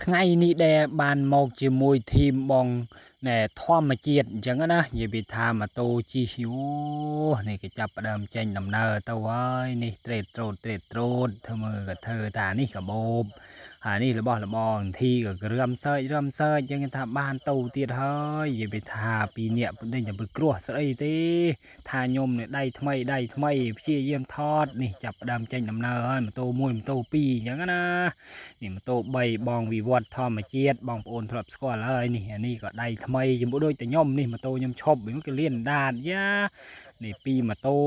ថ្ងៃនេះដែលបានមកជាមួយ team បងណែធម្មជាតិអញ្ចឹងណានិយាយពីថាម៉ូតូជិះអូនេះគេចាប់ផ្ដើមចេញដំណើរទៅហើយនេះត្រេតត្រូតត្រេតត្រូតធ្វើមើលក៏ធ្វើថានេះកាបូបហើយនេះរបស់របរធីក៏ក្រឿមសើចរឹមសើចអញ្ចឹងគេថាបានទៅទៀតហើយនិយាយពីថាពីរនាក់ពុទ្ធចាំពីគ្រោះស្អីទេថាខ្ញុំនេះដៃថ្មីដៃថ្មីព្យាយាមថតនេះចាប់ផ្ដើមចេញដំណើរហើយម៉ូតូ1ម៉ូតូ2អញ្ចឹងណានេះម៉ូតូ3បងវិវត្តធម្មជាតិបងប្អូនធ្លាប់ស្គាល់ហើយនេះអានេះក៏ដៃថ្មីជាមួយដូចតែខ្ញុំនេះម៉ូតូខ្ញុំឈប់វិញគេលៀនដាតយ៉ានេះ2ម៉ូតូ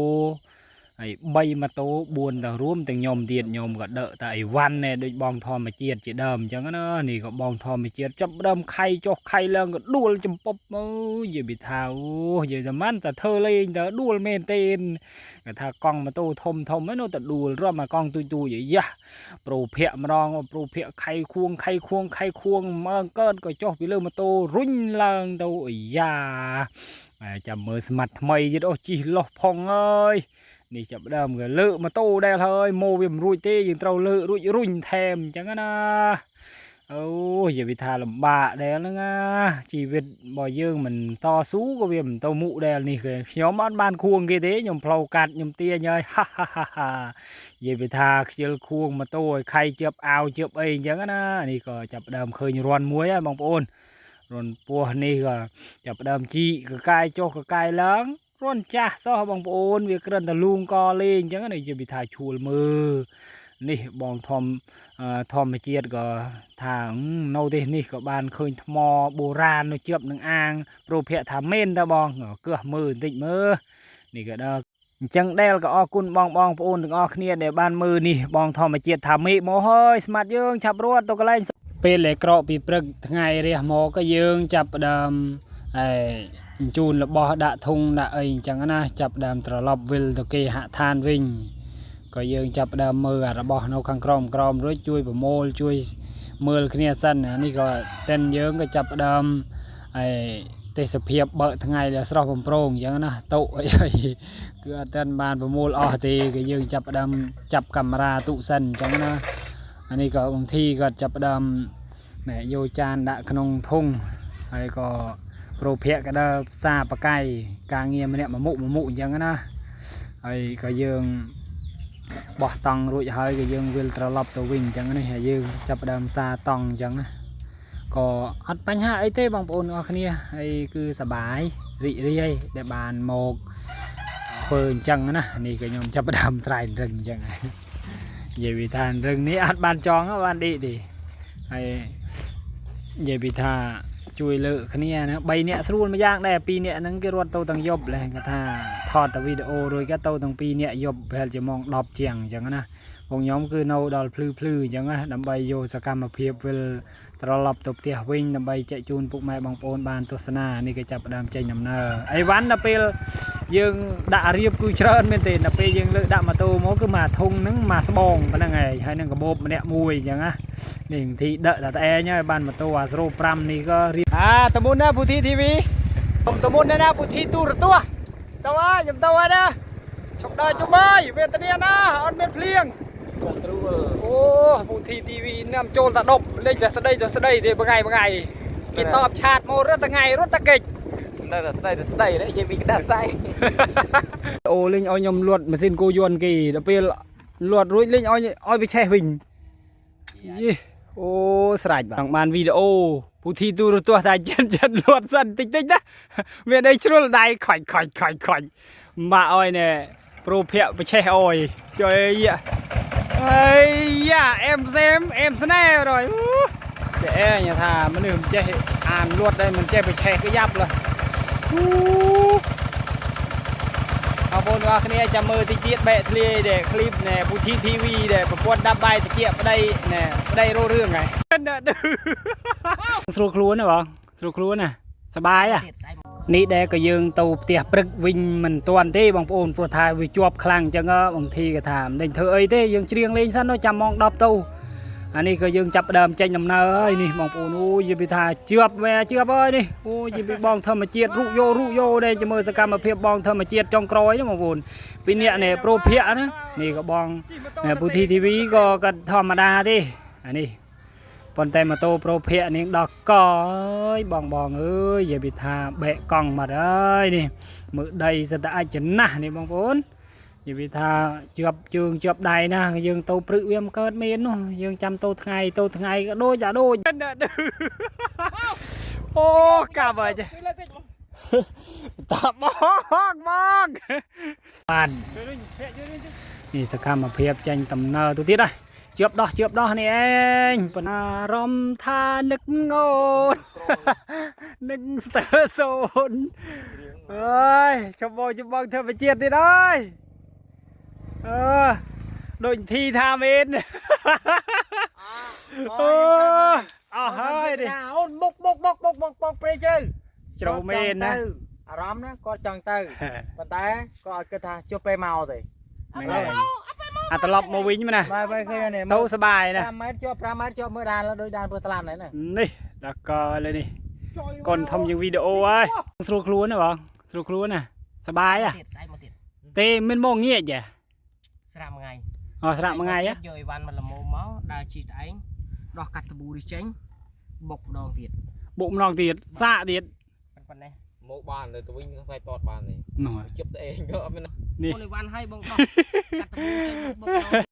ហើយ3ម៉ូតូ4ទៅរួមទាំងខ្ញុំទៀតខ្ញុំក៏ដឹកតែអីវ៉ាន់នេះដូចបងធម្មជាតិជាដើមអញ្ចឹងណានេះក៏បងធម្មជាតិចាប់ដើមខៃចុះខៃឡើងក៏ដួលចំពប់អើយនិយាយពីថាអូនិយាយតែមិនតែធ្វើលេងតែដួលមែនទេគេថាកង់ម៉ូតូធំធំហ្នឹងតែដួលរំមកកង់ទូចទូចអាយ៉ាប្រូភ័កម្ដងប្រូភ័ក្រខៃខួងខៃខួងខៃខួងមើងកើតក៏ចុះពីលើម៉ូតូរុញឡើងទៅអាយ៉ាចាំមើលស្មាត់ថ្មីទៀតអូជីះលោះផុងអើយនេះចាប់ដើមក៏លើកម៉ូតូដែលហើយម៉ូវាមិនរួចទេយើងត្រូវលើករួចរុញថែមអញ្ចឹងណាអូយនិយាយថាលំបាកដែលហ្នឹងណាជីវិតរបស់យើងមិនតស៊ូក៏វាមិនទៅមុខដែលនេះគេខ្ញុំអត់បានខួងគេទេខ្ញុំផ្លូវកាត់ខ្ញុំទាញហើយហាហាហាហានិយាយពីថាខ្ជិលខួងម៉ូតូឲ្យខៃជើបអាវជើបអីអញ្ចឹងណានេះក៏ចាប់ដើមឃើញរន់មួយហើយបងប្អូនរន់ពោះនេះក៏ចាប់ដើមជីកកកាយចុះកកាយឡើងរន់ចាស់សោះបងប្អូនវាក្រិនតែលូងកលេងអញ្ចឹងនេះជាវិថាឈួលមើលនេះបងធំធម្មជាតិក៏ថានៅទីនេះក៏បានឃើញថ្មបុរាណនៅជាប់នឹងអាងប្រូភ័ក្រថាមែនតើបងកឹះមើលបន្តិចមើលនេះក៏ដល់អញ្ចឹងដែលក៏អរគុណបងបងប្អូនទាំងអស់គ្នាដែលបានមើលនេះបងធម្មជាតិថាមេឃមកហើយស្មាត់យើងឆាប់រត់ទៅកន្លែងពេលដែលក្រកពីព្រឹកថ្ងៃរះមកក៏យើងចាប់ផ្ដើមហើយជូនរបស់ដាក់ធុងដាក់អីអញ្ចឹងណាចាប់ដើមត្រឡប់វិលទៅគេហដ្ឋានវិញក៏យើងចាប់ដើមមើលអារបស់នៅខាងក្រោមក្រោមរួចជួយប្រមូលជួយមើលគ្នាសិនអានេះក៏តិនយើងក៏ចាប់ដើមហើយទេសភាពបើកថ្ងៃដែលស្រស់បំព្រងអញ្ចឹងណាតុអីគឺអត់ទាន់បានប្រមូលអស់ទេក៏យើងចាប់ដើមចាប់កាមេរ៉ាទុសិនអញ្ចឹងណាអានេះក៏បางធីក៏ចាប់ដើមណែយកចានដាក់ក្នុងធុងហើយក៏ប្រូភ័ក្រក៏ដើរផ្សារបកាយការងារម្នាក់មួយមុខមួយមុខអញ្ចឹងណាហើយក៏យើងបោះតង់រួចហើយក៏យើងវិលត្រឡប់ទៅវិញអញ្ចឹងនេះហើយយើងចាប់ផ្ដើមសាតង់អញ្ចឹងណាក៏អត់បញ្ហាអីទេបងប្អូនអរគ្នាហើយគឺសប្បាយរីករាយដែលបានមកធ្វើអញ្ចឹងណានេះក៏ខ្ញុំចាប់ផ្ដើមត្រែងរឹងអញ្ចឹងហើយនិយាយពីថារឹងនេះអត់បានចងបានឌីទេហើយនិយាយពីថាជួយលើកគ្នាណា3នាក់ស្រួលមួយយ៉ាងដែរ2នាក់ហ្នឹងគេរត់ទៅទាំងយប់លេគេថាថតតែវីដេអូរួចក៏ទៅទាំង2នាក់យប់ប្រហែលជាម៉ោង10ជាងអញ្ចឹងណាបងខ្ញុំគឺនៅដល់ភ្លឺភ្លឺអញ្ចឹងណាដើម្បីយកសកម្មភាពវិលត្រឡប់ទៅផ្ទះវិញដើម្បីចែកជូនពុកម៉ែបងប្អូនបានទស្សនានេះគេចាប់ផ្ដើមចេញដំណើរអីវ៉ាន់ដល់ពេលយើងដាក់រៀបគឺច្រើនមែនទេដល់ពេលយើងលើកដាក់ម៉ូតូមកគឺមកធុងហ្នឹងមកស្បងប៉ុណ្្នឹងឯងហើយនឹងកាបូបម្នាក់មួយអញ្ចឹងណានេះធីដឹកតែតែឯងហើយបានម៉ូតូអាស្រូ5នេះក៏រៀបអាតមុនណាពូធីធីវីខ្ញុំតមុនណាពូធីទូរទស្សន៍ទៅហើយខ្ញុំទៅហើយណាឈប់ដើរជុំហើយវេទនាណាអត់មានភ្លៀងអូពូធីធីវីណាំចូលតែដប់លេងតែស្ដីតែស្ដីទេមួយថ្ងៃមួយថ្ងៃគេតបឆាតមករត់តែថ្ងៃរត់តែកិច្ច នៅតែស្ដីតែស្ដីនិយាយពីក្តារសៃ អូលេងឲ្យខ្ញុំលួតម៉ាស៊ីនគោយន្តគេដល់ពេលលួតរួចលេងឲ្យឲ្យវាឆេះវិញយីអូស្រាច់បាទចង់បានវីដេអូពូធីទូរទស្សន៍តែចិត្តចិត្តលួតសិនតិចតិចណាមានអីជ្រុលដៃខ្វាច់ខ្វាច់ខ្វាច់ខ្វាច់ម៉ាក់អើយណែប្រូភ័ក្របឆេះអើយជួយអីយ៉ាអែមសេមអែមស្នេហ៍rồi តែអែញថាមនុស្សមិនចេះអានលួតដែរមិនចេះបឆេះក៏យ៉ាប់លើអូ បងប្អូនទាំងអស់គ្នាចាំមើលតិចទៀតបែកធ្លាយដែរឃ្លីបណែពូធីធីវីដែរប្រព័ន្ធដាប់បាយតិចប្តីណែប្តីរោរឿងហើយស្រួលខ្លួនណាបងស្រួលខ្លួនណាសบายอ่ะនេះដែរក៏យើងទៅផ្ទះព្រឹកវិញមិនទាន់ទេបងប្អូនព្រោះថាវាជាប់ខ្លាំងអញ្ចឹងបางធីក៏ថាមិនដេញធ្វើអីទេយើងច្រៀងលេងសិនចាំម៉ោង10ទៅអានេះក៏យើងចាប់ដើមចេញដំណើរហើយនេះបងប្អូនអូយនិយាយពីថាជឿបវែជឿបហើយនេះអូយនិយាយពីបងធម្មជាតិរុកយោរុកយោដែរចាំមើលសកម្មភាពបងធម្មជាតិចុងក្រោយហ្នឹងបងប្អូនពីអ្នកនេះប្រូភ័ក្រណានេះក៏បងពូធីធីវីក៏គាត់ធម្មតាទេអានេះ ប៉ុន្តែម៉ូតូប្រូភ័ក្រនាងដោះកអើយបងបងអើយនិយាយពីថាបែកកង់មកហើយនេះមើលដីសិតតែអាចចំណាស់នេះបងប្អូននិយាយពីថាជាប់ជើងជាប់ដៃណាយើងទៅព្រឹកវាមិនកើតមាននោះយើងចាំទៅថ្ងៃទៅថ្ងៃក៏ដូចអាដូចអូកាប់ហើយចេះតាបងបងបាននេះសកម្មភាពចេញដំណើរទៅទៀតហើយ ជាប់ដោះជាប់ដោះនេះឯងប៉ុន្តែអារម្មណ៍ថានឹកងូតនឹកស្ទើរសូនអើយជប់បងជប់បងធ្វើបជាតិទៀតអើយអឺដូចធីថាមែនអូអស់ហើយនេះ អូនបុកបុកបុកបុកបុកបុកព្រៃជ្រៅ ជ្រៅមែនណា អារម្មណ៍ណាគាត់ចង់ទៅប៉ុន្តែគាត់អត់គិតថាជុះពេលមកទេ ហ្នឹងហើយអាត្រឡប់មកវិញមែនណា បាយបាយឃើញនេះ ទៅសបាយណា 5ម៉ែត្រជាប់5ម៉ែត្រជាប់មើលដានដូចដានព្រោះត្លាំហ្នឹងណា នេះដល់កលើនេះកូនធំជាងវីដេអូហើយស្រួលខ្លួនណាបងស្រួលខ្លួនណាសបាយហ៎ ទៀតស្អែកមកទៀត ទេមិនមកងាកចា ស្រាប់មួយថ្ងៃ អូស្រាប់មួយថ្ងៃហ៎ យកអីវ៉ាន់មកល្មមមកដើរជីតឯងដោះកាត់តប៊ូនេះចេញបុកម្ដងទៀត បុកម្ដងទៀតសាកទៀត ប៉ុណ្ណេះ មកបានទៅវិញខ្សែតតបានទេ នោះ ជិបទៅឯងក៏អត់មាន នេះ អូនអីវ៉ាន់ឲ្យបងដោះកាត់តប៊ូចេញបុកម្ដង